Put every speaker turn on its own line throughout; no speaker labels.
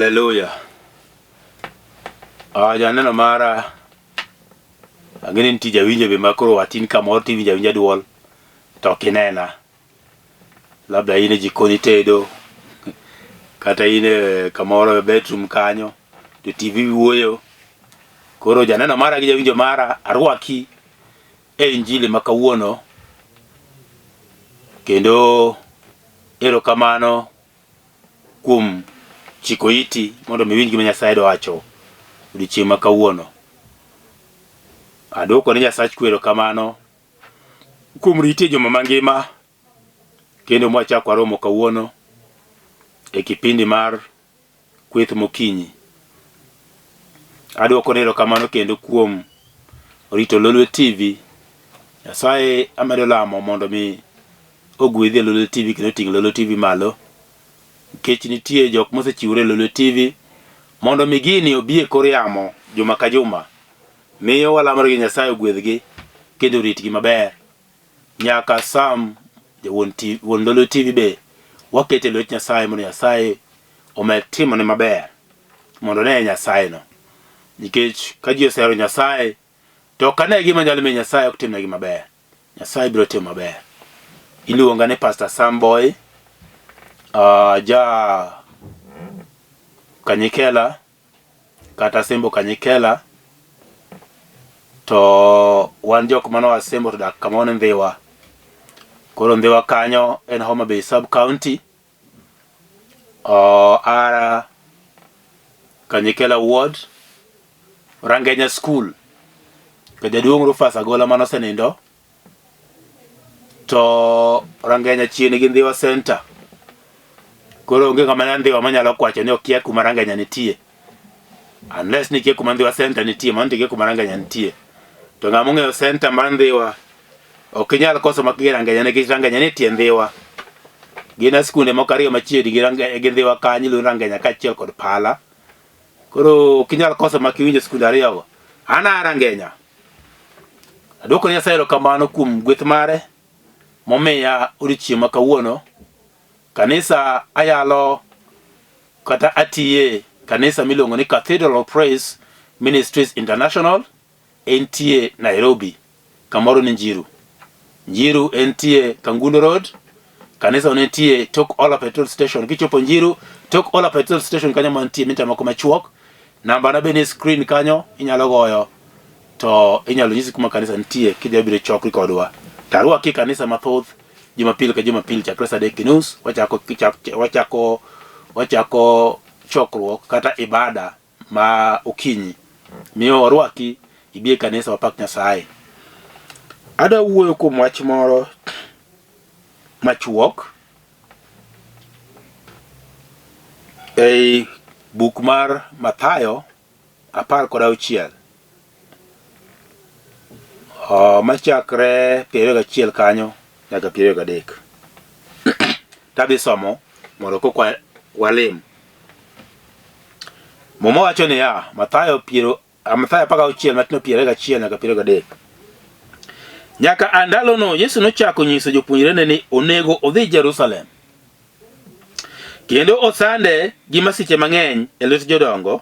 Haleluya. Ah, janeno mara ang'e ni nitie jawinjo be ma koro watin kamoro tiwinjo awinja duol to ok inena. Labda in e jikon itedo kata in e kamoro e bedroom kanyo to TV wuoyo. Koro janeno mara gi jawinjo mara arwaki e injili ma kawuono kendo erokamano kuom chiko iti mondo mi iwinj gima Nyasaye dwa wacho odiechieng' ma kawuono. Adwoko ne Nyasach kwe erokamano kuom riti e juma mangima kendo mwachako waromo kawuono e kipindi mar kweth mokinyi. Adwoko ne erokamano kendo kuom rito Lolwe TV. Nyasaye amedo lamo mondo mi ogwedhi e Lolwe TV kendo oting' Lolwe TV malo. Nikech nitie jok mosechiwore e Lolwe TV mondo mi gini obi e kor yamo juma ka juma. Miyo walamore gi Nyasaye ogwedhgi kendo oritgi maber. Nyaka Sam wuon TV, wuon Lolwe TV be wakete e lwet Nyasaye mondo Nyasaye omed timone maber mondo one Nyasaye no. Nikech ka ji osehero Nyasaye to ok ane gima nyalo miyo Nyasaye ok timnegi maber. Nyasaye biro timo maber. Iluonga ni Pastor Sam Boy, ja Kanyikela kata Sembo Kanyikela to wan jok mane oa Sembo to dak kamoro ni Ndhiwa. Koro Ndhiwa kanyo en Homa Bay sub county ara Kanyikela ward Rangenya school ka jaduong' Rufus Agola mane osenindo to Rangenya chiegni gi Ndhiwa Center. Koro onge ng'ama nya Ndhiwa manyalo kwacho ni okia kuma Rangenya nitie. Unless ni ikia kuma Ndhiwa Center nitie, mano to ikia kuma Rangenya nitie. To ng'ama ong'eyo center mar Ndhiwa ok inyal koso mak gi Rangenya nikech Rangenya nitie Ndhiwa. Gin skunde moko ariyo machiegni gi Rangenya gi Ndhiwa kanyo iluongo ni Rangenya kaachiel kod Pala. Koro ok inyal koso mak iwinjo skunde ariyogo. An aa Rangenya. Adwoko ne Nyasaye erokamano kuom gweth mare momiya odiechieng' ma kawuono. Kanisa ayalo kata atiye kanisa miluongo ni Cathedral of Praise Ministries International entie Nairobi kamoro ni Njiru. Njiru entie Kangundo Road, kanisa nitie tok Ola Petrol Station. Kichopo Njiru tok Ola Petrol Station kanyo mantie mita moko machuok. Namba na be ni screen kanyo inyalo goyo to inyalo nyisi kuma kanisa nitie kidhi biro chokri kodwa. Tarwaki kanisa mathoth Jumapil ka Jumapil chakre saa adek gi nus wachako wachako wachako chokruok kata ibada ma okinyi. Miyo warwaki ibi e kanisa wapak Nyasaye. Adwa wuoyo kuom wach moro machuok ei buk mar Mathayo 16 machakre 21 kanyo nyaka 23. Tadhi somo mondo koka walim. Muma wacho niya, Mathayo piero Mathayo 16 matindo 21 nyaka 23. Nyaka a ndalono Yesu nochako nyiso jopuonjrene ni onego odhi Jerusalem kendo osande gi masiche mang'eny e lwet jodongo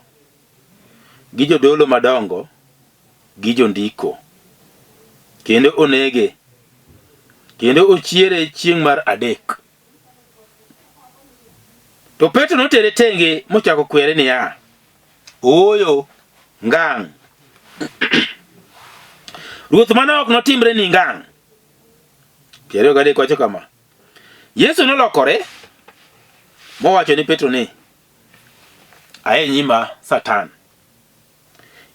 gi jodolo madongo gi jondiko, kendo onege, kendo ochiere chieng' mar adek. To Petro notere tenge mochako kwere niya, Ooyo ngang'! Ruoth, mano ok notimreni ngang'. 23 wacho kama, Yesu nolokore mowacho ni Petro ni, Ae nyima, Satan!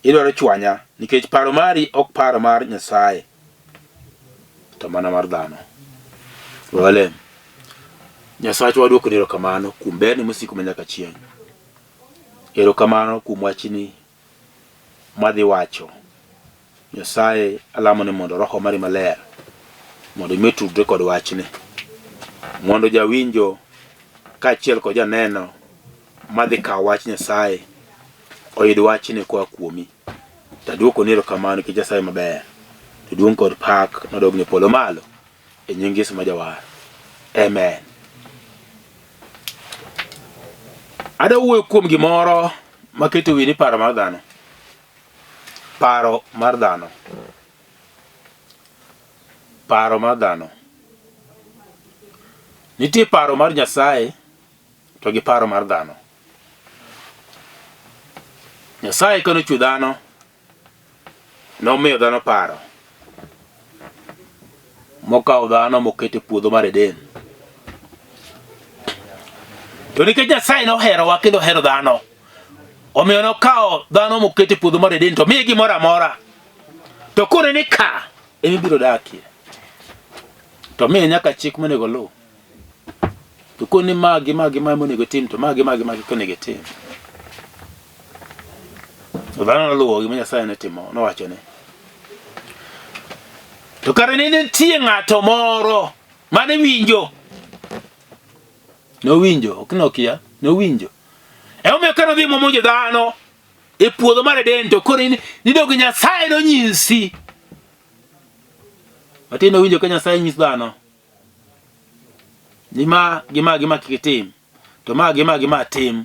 Idwaro chwanya nikech paro mari ok paro mar Nyasaye, to mana mar dhano. Walem. Nyasachwa wadwokoni erokamano kuom berni mosiko manyaka chieng'. Erokamano kuom wachni madhi wacho. Nyasaye alamo ni mondo roho mari maler mondo imi otudre kod wachni. Mondo jawinjo kaachiel kod janeno madhi kawo wach Nyasaye oyud wachni koa kuomi. To aduokoni erokamano nikech Nyasaye maber. To duong' kod pak nodogni polo malo e nying Yesu ma Jawar. Amen. Adwa wuoyo kuom gimoro maketo wiyi ni paro mar dhano. Paro mar dhano. Paro mar dhano. Nitie paro mar Nyasaye to gi paro mar dhano. Nyasaye kane ochwe dhano, nomiyo dhano paro. Mokawo dhano moketo e puodho mar Eden. To nikech Nyasaye noherowa kendo ohero dhano, omiyo nokawo dhano moketo e puodho mar Eden to miye gimoro amora. To kone ni ka ema ibiro dakie. To miye nyaka chik monego oluw. To koni ma gi ma gi ma monego itim to ma gi ma gi ma onego itim. To dhano noluwo gima Nyasaye ne timo, nowachone. To kare ne nitie ng'ato moro mane winjo. Nowinjo, ok nokia, nowinjo. Emomiyo kane odhi momonjo dhano e puodho mar Eden to koro ni donge Nyasaye nonyisi. Matin nowinjo ka Nyasaye nyis dhano. Ni ma gi ma gi ma kik itim, to ma gi ma gi ma tim.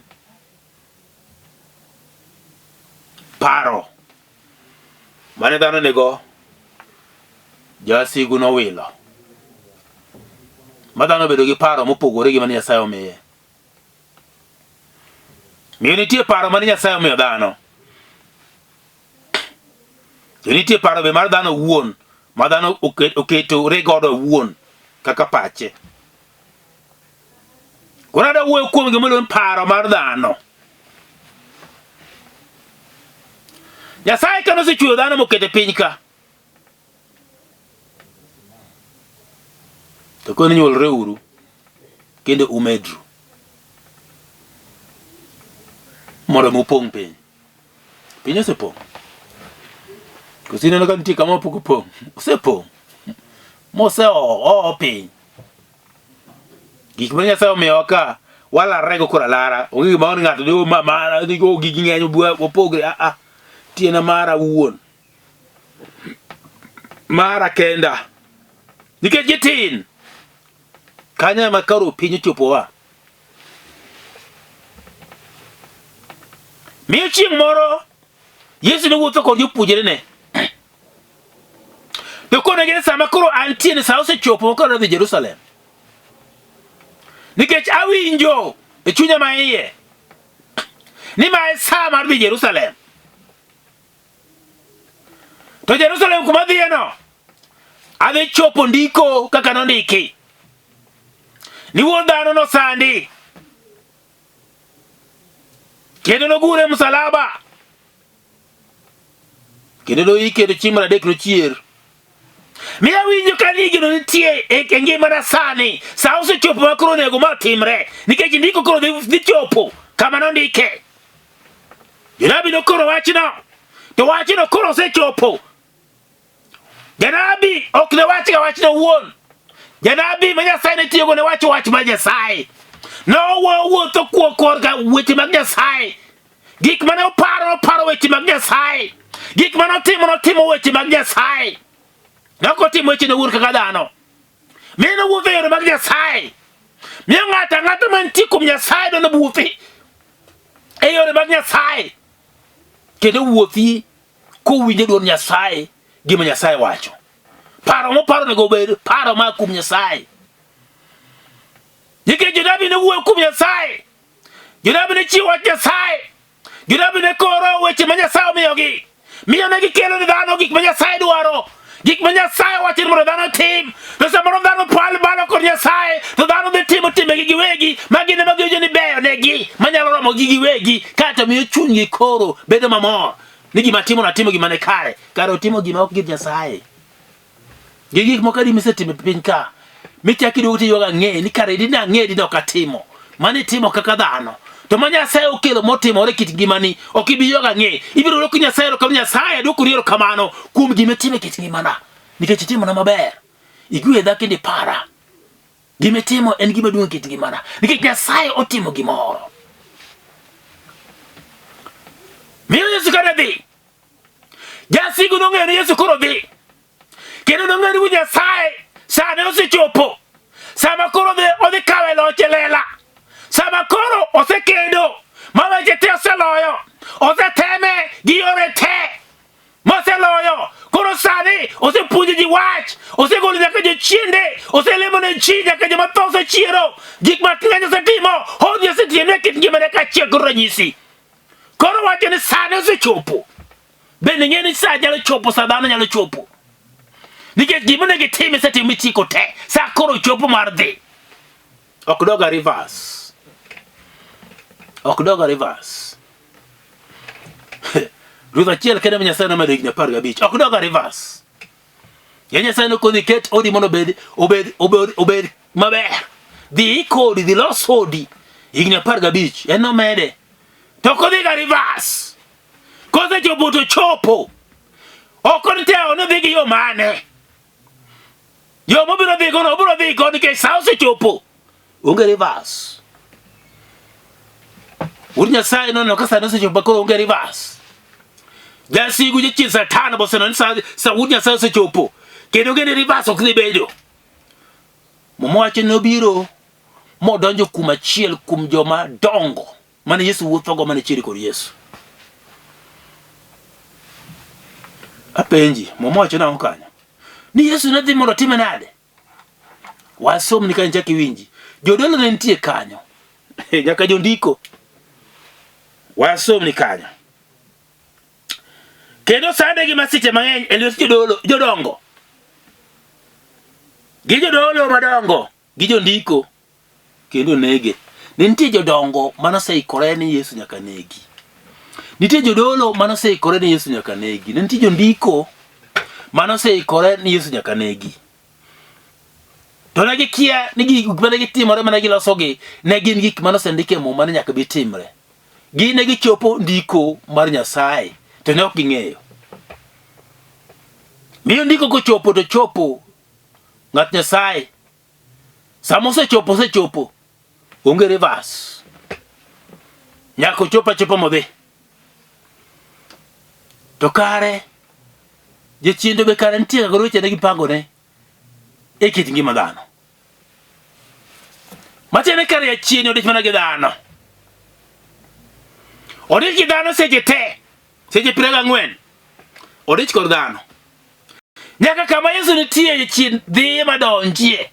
Paro mane dhano nigo, jawasigu nowilo. Ma dhano obedo gi paro mopogore gi mane Nyasaye omiye. Miyo nitie paro mane Nyasaye omiyo dhano. To nitie paro be mar dhano owuon ma dhano oketore godo owuon kaka pache. Koro adwa wuoyo kuom gima iluongo ni paro mar dhano. Nyasaye kane osechweyo dhano moketo e piny ka, to koro nyuolreuru kendo umedru mondo mi upong' piny. Piny osepong'. Koso ineno ka nitie kama pok opong'? Osepong'. Moseo piny. Gik ma Nyasaye omiyowa ka walarrego koro alara. Onge gima ni ng'ato ni ma mara ni go gigi ng'eny wapogre. Ah ah. Tiena mara wuon. Mara kenda. Nikech gitin. Kanyo ema koro piny ochopowa. Miyo chieng' moro Yesu ne wuotho kod jopuonjrene. To konegi ni sama koro antie ni sa osechopo ma koro adhi Jerusalem. Nikech awinjo e chunya ma iye ni ma e sa mar dhi Jerusalem. To Jerusalem kuma adhiyeno, adhi chopo ndiko kaka nondiki. Ni wuod dhano nosandi kendo nogure e msalaba kendo noike to chieng' mar adek nochier. Mi awinjo ka ni gino nitie e, e ngimana sani, sa osechopo ma koro onego ma otimre, nikech ndiko koro dhi chopo kama nondike. Jonabi nokoro wachno, to wachno koro osechopo. Janabi ok ne wachga wachno owuon. Janabi ma Nyasaye ne tiyogo ne wacho wach mar Nyasaye. Nowuotho kuo korka weche mag Nyasaye. Gik mane oparo, noparo weche mag Nyasaye. Gik mane otimo, notimo weche mag Nyasaye. Ne ok otimo weche owuon kaka dhano. Mi nowuotho e yore mag Nyasaye. Miyo ng'ato ang'ata mantie kuom Nyasaye dwaro wuothi e yore mag Nyasaye. Kendo wuothi kowinjo dwond Nyasaye gima Nyasaye wacho. Paro moparo onego obed paro ma kuom Nyasaye. Nikech jonabi ne wuoyo kuom Nyasaye. Jonabi ne chiwo wach Nyasaye. Jonabi ne koro weche ma Nyasaye omiyogi. Miyo ne gikelo ne dhano gik ma Nyasaye dwaro. Gik ma Nyasaye wacho ni mondo dhano otim. To samoro dhano pal balo kod Nyasaye, to dhano dhi timo timbegi giwegi, ma gin ema giwinjo ni beyo negi, manyalo romogi giwegi, kaeto miyo chunygi koro bedo mamor. Ni gima atimo natimo gima ne kare, kare otimo gima ok gir Nyasaye. Gi gik moko adi misetimo e piny ka, michak iduogo tiywago ang'e ni kare dine ang'e dine ok atimo. Mano itimo kaka dhano. To ma Nyasaye okelo motimore e kit ngimani, ok ibi ywago ang'e. Ibiro dwoko Nyasaye erokamano, Nyasaye adwokoni erokamano kuom gima itimo e kit ngimana. Nikech itimona maber. Igwedha kendo ipara. Gima itimo en gima duong' e kit ngimana. Nikech Nyasaye otimo gimoro. Miyo Yesu kane dhi, jasigu nong'eyo ni Yesu koro dhi. Kendo nong'eyo ni Nyasaye sane osechopo. Sama koro odhi kawe loch e lela. Sama koro osekedo. Ma weche te oseloyo, oseteme gi yore te moseloyo. Koro sani osepuonjo ji wach, osegolo nyaka jochiende, oselemo ne ji nyaka joma tho osechiero, gik mang'eny osetimo, honni osetiyone e kit ngimane kaachiel kod ranyisi. Koro wacho ni sani osechopo. Bende ing'e ni sa nyalo chopo, sa dhano nyalo chopo. Nikech gima onego itim isetimo mitieko te, sa koro chopo mar dhi. Ok doga reverse. Ok doga reverse. Ruoth achiel kende ma Nyasaye nomedo higni 15. Ok doga reverse. Ya Nyasaye nokodhi ket odi mondo obed obed obed obed maber. Dhi ikodi, dhi los odi. Higni 15 en nomede. To ok odhi ga reverse. Kosechopo to chopo. Ok ontewo ni odhi gi yo mane. Yo mobiro dhi gono obiro dhi go nikech sa osechopo. Onge reverse. Wuod Nyasaye noneno ka sani osechopo koro onge reverse. Jasigu jachien Satan boseneno ni sa, sa Wuod Nyasaye osechopo. Kendo onge ni reverse ok dhi bedo. Muma wacho ni nobiro modonjo kuom achiel kuom joma dongo mane Yesu wuothogo mane chieri kod Yesu. Apenji, Muma wacho nang'o kanyo? Ni Yesu ne dhi mondo otime nade? Wasom ni kanyo chak iwinji. Jodolo ne nitie kanyo. Nyaka jondiko. Wasom ni kanyo. Kendo sande gi masiche mang'eny e lwet jodolo, jodongo. Gi jodolo madongo, gi jondiko. kendo nege. Ne nitie jodongo mane oseikore ni Yesu nyaka negi. Nitie jodolo mane oseikore ni Yesu nyaka negi. Ne nitie jondiko mane oseikore ni Yesu nyaka negi. To ne gikia ni gik mane gitimore mane gilosogi ne gin gik mane osendik e Muma ni nyaka bi timre. Gin ne gichopo ndiko mar Nyasaye to ne ok ging'eyo. Miyo ndiko kochopo to chopo ng'at Nyasaye Sama osechopo osechopo. Onge reverse. Nyaka ochop achopa modhi. To kare jachien to be kare nitie kaka weche ne gipangone e kit ngima dhano. Matiende kare jachien odich mana gi dhano. Odich gi dhano seche te, seche 24. Odich kod dhano. Nyaka kama Yesu nitie jachien dhiye madonjie.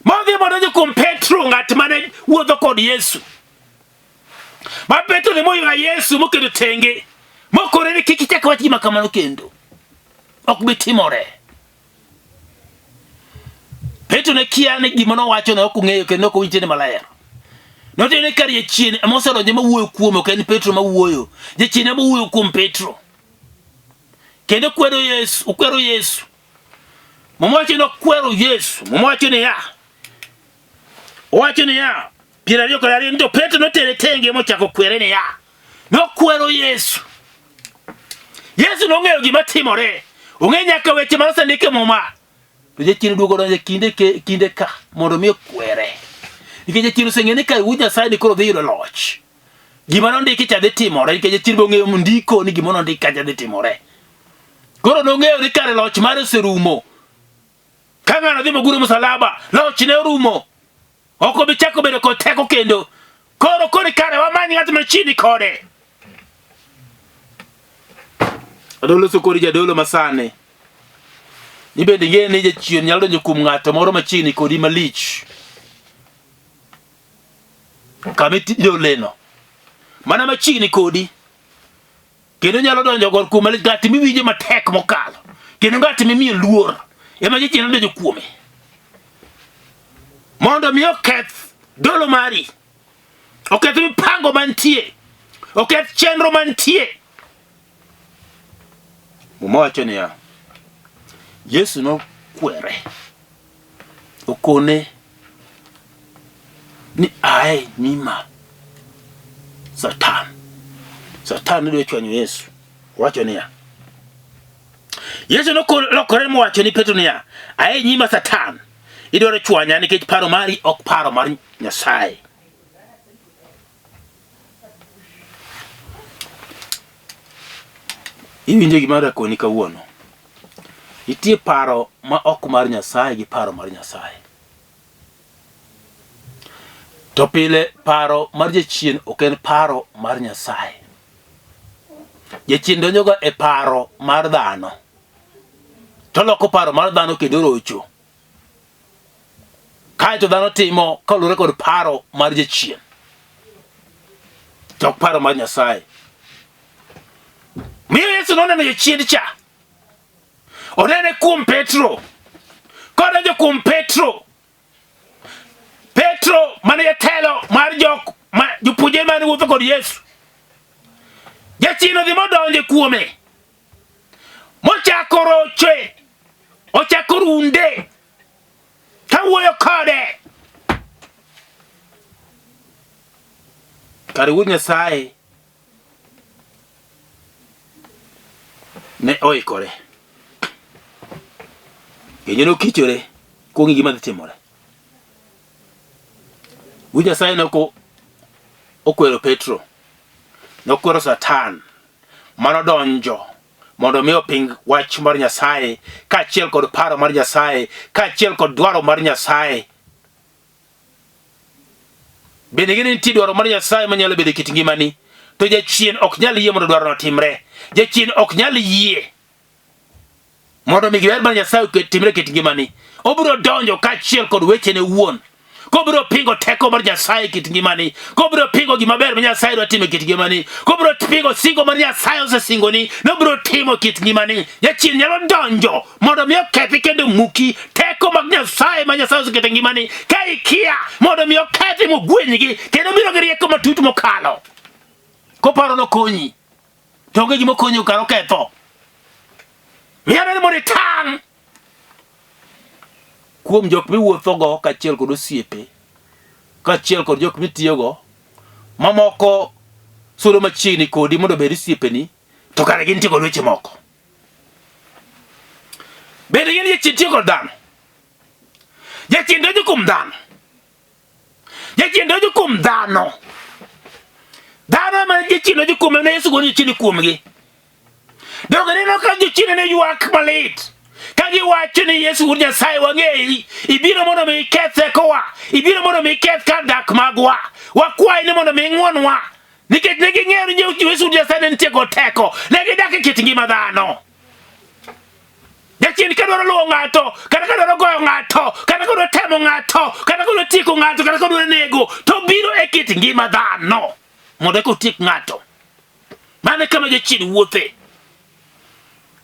Modhi modonjo kuom Petro ng'at mane wuotho kod Yesu. Ma Petro ne moywa Yesu moketo tenge. Mokore ni kik ichak wach gima kamano kendo. Ok bi timore. Petro ne kia ni gima nowacho ne ok ong'eyo kendo ok owinj tiende maler. Notimo ni kar jachien ema osedonjo ema wuoyo kuome, ok en Petro ma wuoyo. Jachien ema wuoyo kuom Petro. Kendo kwero Yesu, okwero Yesu. Muma wacho ni okwero Yesu. Muma wacho niya, owacho niya, 22 ni to Petro notere tenge mochako kwere niya, nokwero Yesu. Yesu nong'eyo gima timore. Ong'eyo nyaka weche ma osendik e Muma. To jachien oduogo donjo e kinde, kinde ka mondo mi okwere. Nikech jachien oseng'eyo ni ka wuod Nyasaye ni koro dhi yudo loch. Gima nondiki cha dhi timore nikech jachien be ong'eyo ndiko ni gima nondik kacha dhi timore. Koro nong'eyo ni kare loch mare oserumo. Ka ng'ano dhi moguro msalaba, lochne orumo. Ok obi chako bedo kod teko kendo. Koro koni kare wamany ng'at machiegni kode. Adwa loso kodi jadolo masani. Ni bende ing'e ni jachien nyalo donjo kuom ng'ato moro machiegni kodi malich. Kama idoleno. Mana machiegni kodi. Kendo nyalo donjo gor kuom malich ng'at miwinjo matek mokalo. Kendo ng'at mimiyo luor ema jachien donjo kuome. Mondo mi oketh dolo mari. Oketh mipango mantie. Oketh chenro mantie. Muma wacho niya, Yesu nokwere okone ni ae nyima Satan. Satan ne dwa chwanyo Yesu. Owacho niya, Yesu nolokore mowacho ni Petro niya, ae nyima Satan, idwaro chwanya nikech paro mari ok paro mar Nyasaye. Iwinjo gima adwa koni kawuono? Nitie paro ma ok mar Nyasaye gi paro mar Nyasaye. To pile paro mar jachien ok en paro mar Nyasaye. Jachien donjoga e paro mar dhano. To loko paro mar dhano kendo rocho. Kaeto dhano timo kaluwore kod paro mar jachien. To ok paro mar Nyasaye. Miyo Yesu noneno jachien cha. Onene kuom Petro. Kodonjo kuom Petro, Petro mane jatelo mar jok ma jopuonjre mane wuotho kod Yesu. Jachien odhi modonjo kuome. Mochako roche. Ochako runde. Kawuoyo kode. Kar wuod Nyasaye ne oikore kendo nokichore kuong'e gima dhi timore. Wuod Nyasaye ne ok okwero Petro, nokwero Satan manodonjo mondo mi oping wach mar Nyasaye kaachiel kod paro mar Nyasaye kaachiel kod dwaro mar Nyasaye. Bende ing'e ni nitie dwaro mar Nyasaye manyalo bedo e kit ngimani, to jachien ok nyal yie mondo dwarono otimre. Jachien ok nyal yie mondo mi dwaro mar Nyasaye otimre e kit ngimani. Obiro donjo kaachiel kod wechene owuon. Kobiro pingo teko mar Nyasaye e kit ngimani, kobiro pingo gima ber ma Nyasaye dwa timo e kit ngimani, kobiro pingo singo mar Nyasaye osesingoni, nobiro timo e kit ngimani. Jachien nyalo donjo mondo mi okethi kendo muki teko mag Nyasaye ma Nyasaye oseketo e ngimani ka ikia mondo mi okethi mogwenygi kendo biro gi rieko matut mokalo koparo nokonyi to onge gima okonyi kar oketho miyaneno ni mondo itang' kuom jok miwuothogo kaachiel kod osiepe kaachiel kod jok mitiyogo mamoko sudo machiegni kodi mondo obed osiepeni to kare gintie kod weche moko Bende ing'e ni jachien tiyo kod dhano? Jachien donjo kuom dhano. Jachien donjo kuom dhano. Dhano ema jachien donjo kuome ne Yesu golo jachien kuomgi. Donge neno ka jachien ne ywak malit ka giwacho ni Yesu wuod Nyasaye wang'eyi, ibiro mondo mi iketh tekowa, ibiro mondo mi iketh kar dak magwa, wakwayi ni mondo mi ing'wonwa. Nikech ne ging'eyo ni Yesu wuod Nyasaye ne nitie kod teko, ne gidak e kit ngima dhano. Jachien ka dwaro luwo ng'ato, kata ka dwaro goyo ng'ato, kata ka dwaro temo ng'ato, kata ka dwaro tieko ng'ato, kata ka dwaro nego, to biro e kit ngima dhano mondo eka otiek ng'ato. Mano e kama jachien wuothe.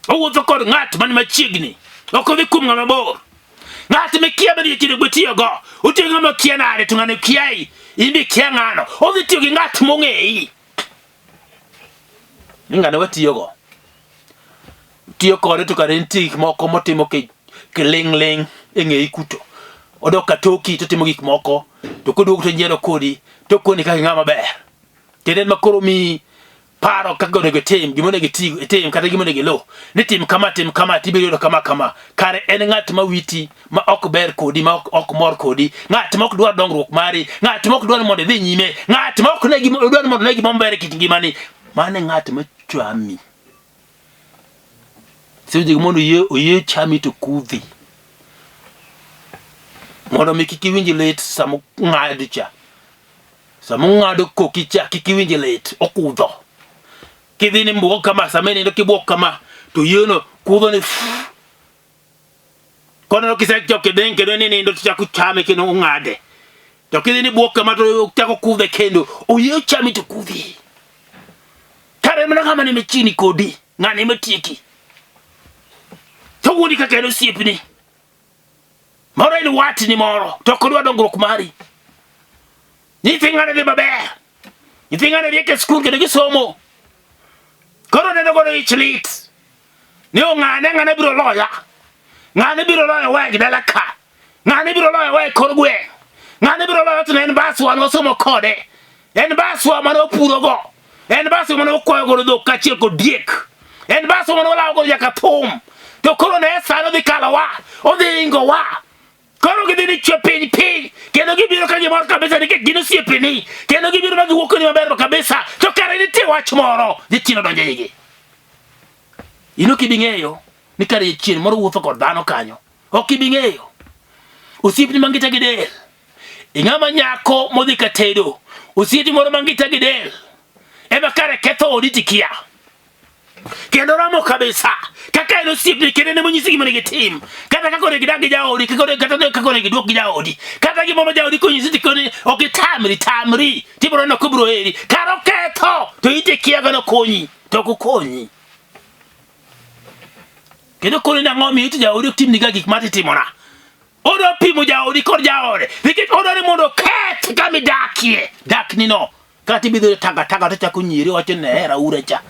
Owuotho kod ng'at man machiegni, ok odhi kuom ng'ama bor. Ng'at mikia bende jachien ok tiyogo. Otiyo gi ng'ama kia nade to ng'ano kiayi, in be ikia ng'ano. Odhi tiyo gi ng'at mong'eyi. Ni ng'ano watiyogo. Tiyo kode to kare nitie gik moko motimo kiling' ling' e ng'eyi kuto. Odok ka toki to timo gik moko to koduogo to nyiero kodi to koni kaka ing'ama ber. Kendo en ma koro miyi paro kaka onego itim, gima onego itim kata gima onego iluw. Ni tim kama, tim kama, tibiro yudo kama kama. Kare en ng'at ma witi, ma ok ber kodi, ma ok mor kodi, ng'at ma ok dwar dongruok mari, ng'at ma ok dwar mondo idhi nyime, ng'at ma ok ne gima dwar mondo ne gima ber e kit ngimani. Mano e ng'at ma chami. Seche mondo oyie oyie chami to kudhi. Mondo mi kik iwinj lit sama ong'adi cha. Sama ong'ado koki cha kik iwinj lit, okudho. Kidhi ni mbuok kama, sama inindo kibuok kama, to yieno kudho ni Koneno kisechok idhi kendo ninindo to chako chame kendo ong'ade. To kidhi ni buok kama to chako kudhe kendo, oyie chami to kudhi. Kare mana ng'ama ni machiegni kodi, ng'ano ema tieki. To wuondi kaka en osiepni. Moro en watni moro, to ok odwa dongruok mari. Nyithi ng'ane dhi maber. Nyithi ng'ane riek e skul kendo gisomo. Koro neno godo ich lit. Ni ong'ane ng'ane biro loya. Ng'ane biro loyo wa e dala ka. Ng'ane biro loyo wa e kor gweng'. Ng'ane biro loyo to ne en baswa nosomo kode. En baswa mane opurogo. En baswa mane okwayo godo dhok kaachiel kod diek. En baswa mane olawo godo nyaka thum. To koro ne sani odhi kalowa, odhi ingowa. Koro gidhi ni chwe piny piny, kendo gibiro ka gimor kabisa nikech gin osiepeni, kendo gibiro ma giwuok kodi maber kabisa. To kare nitie wach moro, jachien odonjo e igi. In ok ibi ng'eyo ni kare jachien moro wuotho kod dhano kanyo. Ok ibi ng'eyo. Osiepni mangita gi del. Ing'ama nyako modhi ka tedo, osiepni moro mangita gi del, ema kare ketho odi tikia. Kendo ramo kabisa kaka en osiepni kendo en emonyisi gima onego itim, kata kaka onego idag gi jaodi, kaka onego kata kaka onego iduok gi jaodi, kata gima ma jaodi konyisi tikoni ok itamri, tamri, tibiro neno kobiro heri. Kar oketho to in tikia gano konyi, to ok okonyi. Kendo koni nang'o miyo to jaodi ok timniga gik ma titimona. Odwa pimo jaodi kod jaode nikech odwa ni mondo oketh kama idakie daknino. Kata ibidho taga taga to chako nyieri wacho ne raura cha.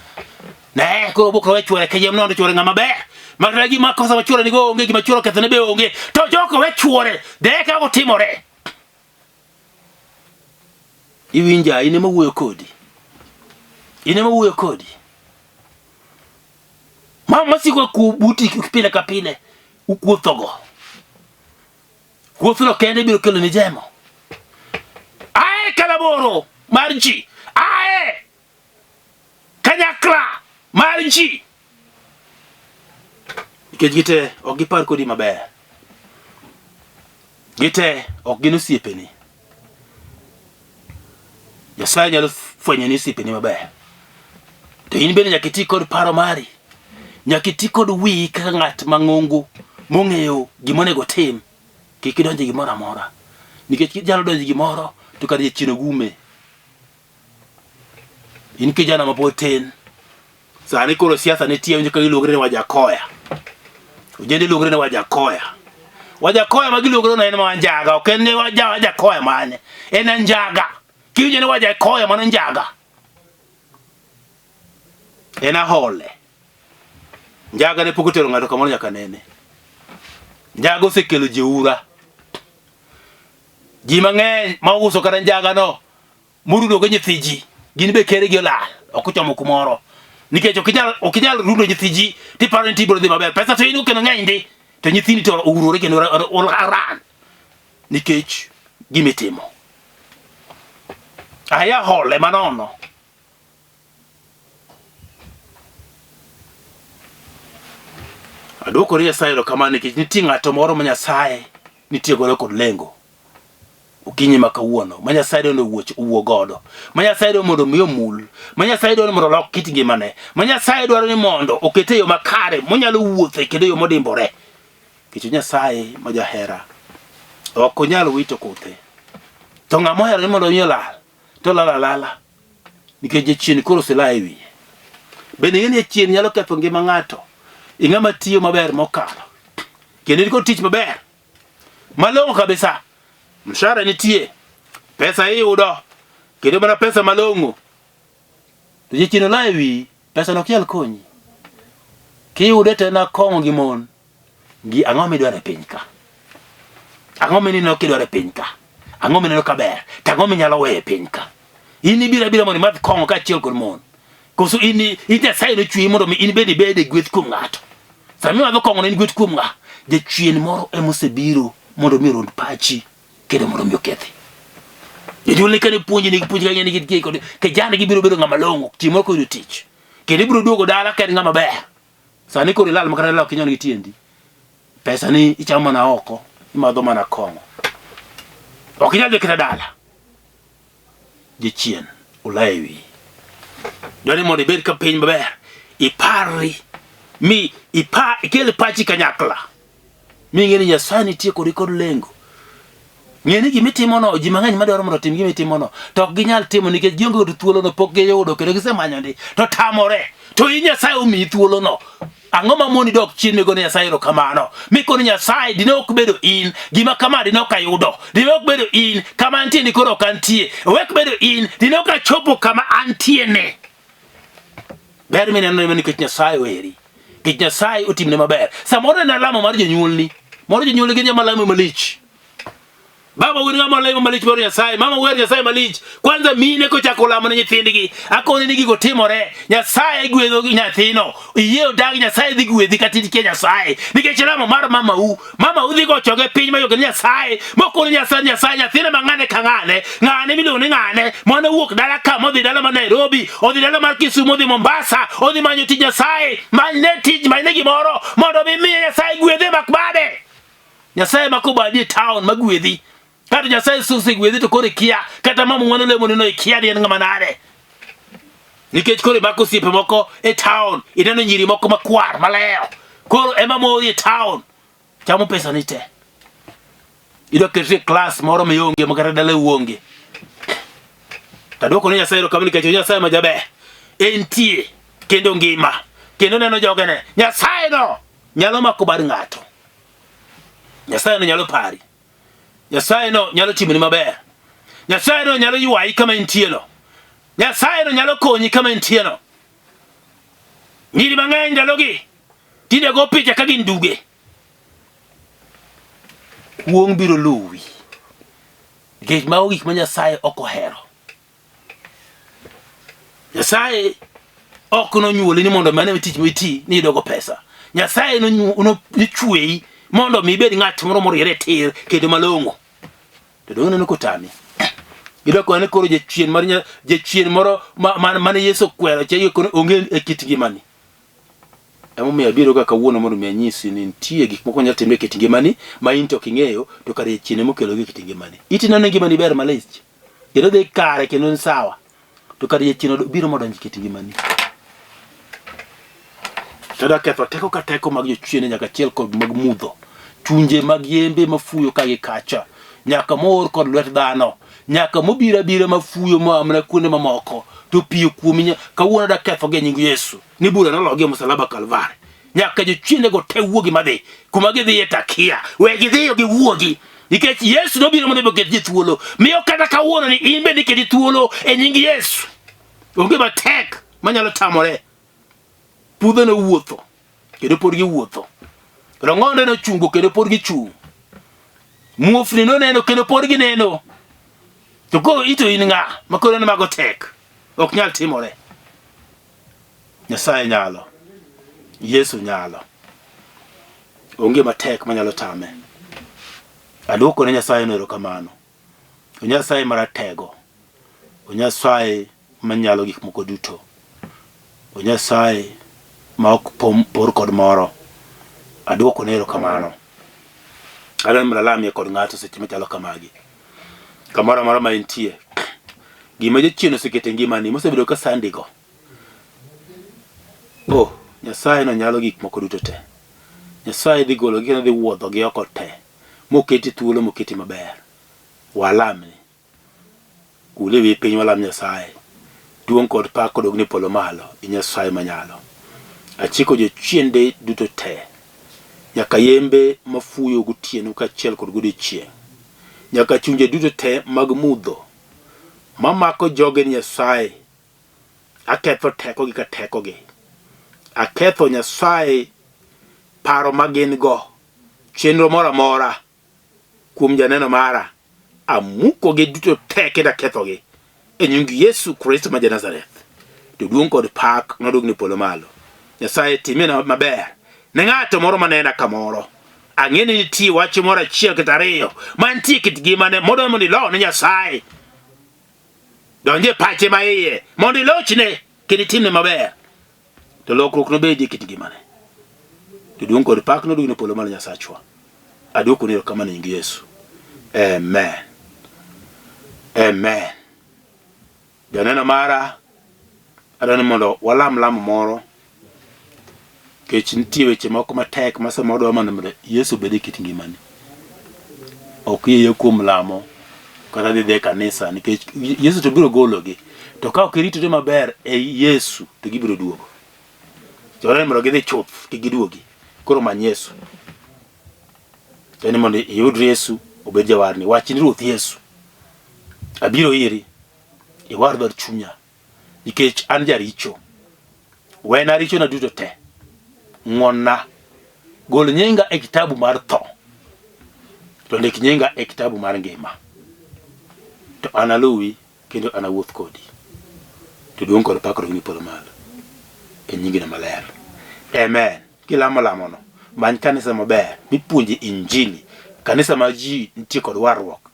Ne koro bokro we chuore kayiem nono chuore ng'ama ber. Makata gima kosa ma chuore nigo onge gima chuore okethone be onge. To joko we chuore de kaka otimore. Iwinja in ema wuoyo kodi. In ema wuoyo kodi. Ma masiko ku buti pile ka pile ukuothogo. Kuothno kende biro kelo ni jemo. Ae kalaboro mar ji. Ae kanyakla mar ji. Nikech gite ok gipar kodi maber. Gite ok gin osiepeni. Nyasaye nyalo fwenyo ni osiepeni maber. To in bende nyaka iti kod paro mari. Nyaka iti kod wiyi kaka ng'at mang'ongo mong'eyo gima onego otim. Kik idonj e gimoro amora. Nikech inyalo donjo e gimoro to kar jachien ogume. In kijana ma pod tin. Sani koro siasa nitie winjo ka giluongre ni Wajakoya. Ojende luongre ni Wajakoya. Wajakoya ma giluongre no en ma njaga, ok en ni waja Wajakoya mane. En en njaga. Kiwinjo ni Wajakoya mano njaga. En ahole. Njaga ne pok otero ng'ato kamoro nyaka nene. Njaga osekelo jeura. Ji mang'eny ma ouso kata njaga no morudo go nyithi ji gin be keregi olal ok ochomo kumoro nikech ok inyal ok inyal rundo nyithi ji tiparo ni tibiro dhi maber pesa to in go kendo ng'eny ndi to nyithindi to ourore kendo ran nikech gimitimo aya hole manono Aduoko ni Nyasaye erokamano nikech nitie ng'ato moro ma Nyasaye nitie godo kod lengo okinyi ma kawuono ma Nyasaye dwaro ni owuo godo, ma Nyasaye dwaro mondo omi omul, ma Nyasaye dwaro ni mondo olok kit ngimane, ma Nyasaye dwaro ni mondo okete e yo makare monyalo wuothe kendo e yo modimbore. Nikech Nyasaye ma jahera ok onyal wito kuthe. To ng'ama ohero ni mondo omi olal, to olal alala. Nikech jachien koro osela e wiye. Bende ing'e ni jachien nyalo ketho ngima ng'ato. Ing'ama tiyo maber mokalo. Kendo in kod tich maber. Malong'o kabisa. Mshahara nitie. Pesa iyudo. Kendo mana pesa malong'o. To jachien ola e wiyi, pesa no ok nyal konyi. Kiyude to en akong'o gi mon. Gi ang'o midwaro e piny ka? Ang'o mineno kidwaro e piny ka? Ang'o mineno ka ber? To ang'o minyalo weyo e piny ka? In ibiro abira mondo imadh kong'o kaachiel kod mon. Koso in in Nyasaye nochweyi mondo mi in bende ibed e gweth kuom ng'ato. Sama imadho kong'ono in gweth kuom ng'a? Jachien moro ema osebiro mondo mi orund pachi kendo mondo mi okethi. Jonyuolni kane puonji nigi puonj kang'e nigi gi kod kijana gibiro bedo ng'ama long'o chieng' moro koyudo tich. Kendo ibiro duogo dala ka en ng'ama ber. Sani koro ilal makata dala ok inyon gi tiendi. Pesa ni ichamo mana oko, imadho mana kong'o. Ok inyal dhi kata dala. Jachien olayo e wiyi. Dwaro ni mondo ibed ka piny maber, iparri mi ipa ikel pachi kanyakla. Mi ing'e ni Nyasaye nitie kodi kod lengo. Ng'e ni gima itimono, ji mang'eny madwaro mondo otim gima itimono, to ok ginyal timo nikech gionge kod thuolono, pok giyudo kendo gisemanyo ndi, to tamore. To in Nyasaye omiyi thuolono. Ang'o ma moni dok chien migone Nyasaye erokamano? Mikoni Nyasaye dine ok bedo in, gima kama dine ok ayudo. Dine ok bedo in, kama antie ni koro ok antie. Wek bedo in, dine ok achopo kama antie ni. Ber mineno ema nikech Nyasaye oheri. Nikech Nyasaye otimne maber. Samoro en alamo mar jonyuolni. Moro jonyuolni gin joma lamo malich. Baba wuon ng'ama lemo malich mar Nyasaye, mama wer Nyasaye malich. Kwanza mine kochako lamo ne nyithindgi, akoni ni gigo timore. Nyasaye gwedho gi nyathino. Iyie odag Nyasaye dhi gwedhi kata in ikia Nyasaye. Nikech lamo mar mamau, mamau dhi go choge piny mayoge ni Nyasaye. Mokoni Nyasaye, Nyasaye nyathine ma ng'ane ka ng'ane, ng'ane miluongo ni ng'ane, mane owuok dala ka modhi dala mar Nairobi, odhi dala mar Kisumu, odhi Mombasa, odhi manyo tij Nyasaye, manyne tich, manyne gimoro mondo mi miye Nyasaye gwedhe mak bade. Nyasaye mako badi e town magwedhi. Kata Nyasaye osegwedhi to koro ikia, kata mama mano lemoni no ikia ni en ng'ama nade. Nikech koro imako osiepe moko e town, ineno nyiri moko makwar maleyo. Koro ema mori e town. Chamo pesa ni te. Idwa ketri e klas moro mionge ma kata dala uonge. Tadwoko ne Nyasaye erokamano nikech Nyasaye ma jaber. Entie kendo ngima kendo neno jogene. Nyasaye no nyalo mako bad ng'ato. Nyasaye no nyalo pari. Nyasaye no nyalo timoni maber. Nyasaye no nyalo ywayi kama intie no. Nyasaye no nyalo konyi kama intie no. Nyiri mang'eny ndalogi tinde go picha ka gin duge. Kuong' biro luwi. Nikech mago gik ma Nyasaye ok ohero. Nyasaye ok nonyuoli ni mondo mane tich miti ni yudogo pesa. Nyasaye nochweyi mondo mi ibed ng'at moro moriere tir kendo malong'o. To donge neno kotami? Iyudo kone koro jachien mar jachien moro mane Yesu okwero cha koro onge e kit ngimani. Emomiyo abiro ga kawuono mondo mi anyisi ni nitie gik moko nyalo timre e kit ngimani ma in to ok ing'eyo to kare jachien ema okelogi e kit ngimani. Iti neno ngimani ber malich kendo dhi kare kendo en sawa to kare jachien biro modonjo e kit ngimani. To ketho teko ka teko mag jochiende nyaka achiel kod mag mudho chunje mag yembe mafuyo ka gi kacha nyaka moor kod lwet dhano nyaka mobiro abira mafuyo moa mana kuonde mamoko to piyo kuomi kawuono da ketho gi e nying Yesu ni bura nologi e musalaba Kalvari nyaka jochiende go te wuogi madhi kuma gidhiye takia we gidhiyo giwuogi nikech Yesu nobiro mondo oket ji thuolo miyo kata kawuono ni in bende iketi thuolo e nying Yesu onge matek manyalo tamore pudho nowuotho kendo pod giwuotho rong'onde nochungo kendo pod gichung' muofni noneno kendo pod gineno to koro ito in ng'a ma koro neno mago tek ok nyal timore Nyasaye nyalo Yesu nyalo onge matek manyalo tame aduoko ne Nyasaye no erokamano Nyasaye maratego Nyasaye manyalo gik moko duto Nyasaye ma ok por kod moro aduoko ne erokamano adwaro mondo alamie kod ng'ato seche machalo kamagi kamoro amora ma entie gima jachien oseketo e ngimani mosebedo ka sandigo oh Nyasaye no nyalo gik moko duto te Nyasaye dhi gologi kendo dhi wuodhogi oko te moketi thuolo moketi maber walamni Kule wi piny walam Nyasaye. Duong' kod pak odog ni polo malo, i Nyasaye manyalo. Achiko jochiende duto te, nyaka yembe mafuyo gotieno kaachiel kod godiechieng', nyaka chunje duto te mag mudho mamako joge ni Nyasaye. Aketho tekogi ka tekogi. Aketho Nyasaye paro ma gin go, chenro moro amora kuom janeno mara, amukogi duto te kendo akethogi e nying Yesu Kristo ma ja-Nazareth. To duong' kod pak nodog ni polo malo. Nyasaye timina maber ne ng'ato moro manena kamoro. Ang'e ni nitie wach moro achiel kata ariyo mantie e kit ngimane modwa mondo ilo ne Nyasaye. Donj e pache ma iye mondo ilochne kendo itimne maber. To lokruok nobedie e kit ngimane. To duong' kod pak nodog ne polo malo Nyasachwa. Aduoko ni erokamano e nying Yesu. Amen. Amen. Janeno mara, adwa ni mondo walam lamo moro nikech nitie weche moko matek ma samoro dwa mana mondo Yesu obed e kit ngimani. Ok yie kuom lamo kata dhi e kanisa nikech Yesu to biro gologi. To ka ok iritori maber e Yesu to gibiro duogo. To mondo gidhi chuth kik giduogi. Koro many Yesu. En mondo iyud Yesu obed jawarni. Wach ni Ruoth Yesu, abiro iri, iwar dhood chunya nikech an jaricho. Wena richona duto te. Ng'wonna. Gol nyinga e kitabu mar tho. To ndik nyinga e kitabu mar ngima. To analuwi kendo anawuoth kodi. To duong' kod pak odog ni polo malo. E nyingino maler. Amen. Kilamo lamono, many kanisa maber mipuonje injili. Kanisa ma ji nitie kod warruok.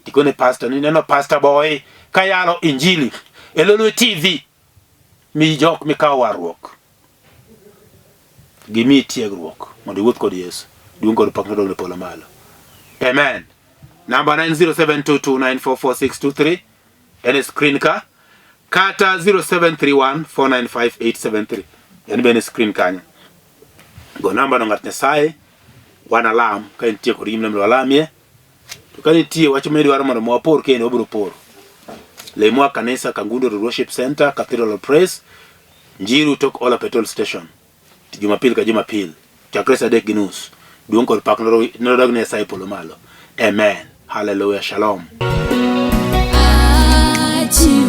Tikone pastor ni neno pastor boy kayalo injili e Lolwe TV. Mi jok mikawo warruok. Gimiyi tiegruok mondo iwuoth kod Yesu. Duong' kod pak nodog ne polo malo. Amen. Namba 90722944623 en e screen ka kata 0731495873 en bende screen kanyo. Go namba no ng'at Nyasaye wan alam ka intie kod gima mondo walamie. To ka nitie wach ma idwaro mondo wapor kendo wabiro poro. Lemwa kanisa Kangundo Road Worship Center, Cathedral of Praise, Njiru tok Ola Petrol Station. Jumapil ka Jumapil, chakre saa 3:30. Duong' kod pak nodog ne Nyasaye polo malo. Amen. Hallelujah. Shalom.
Achiwo.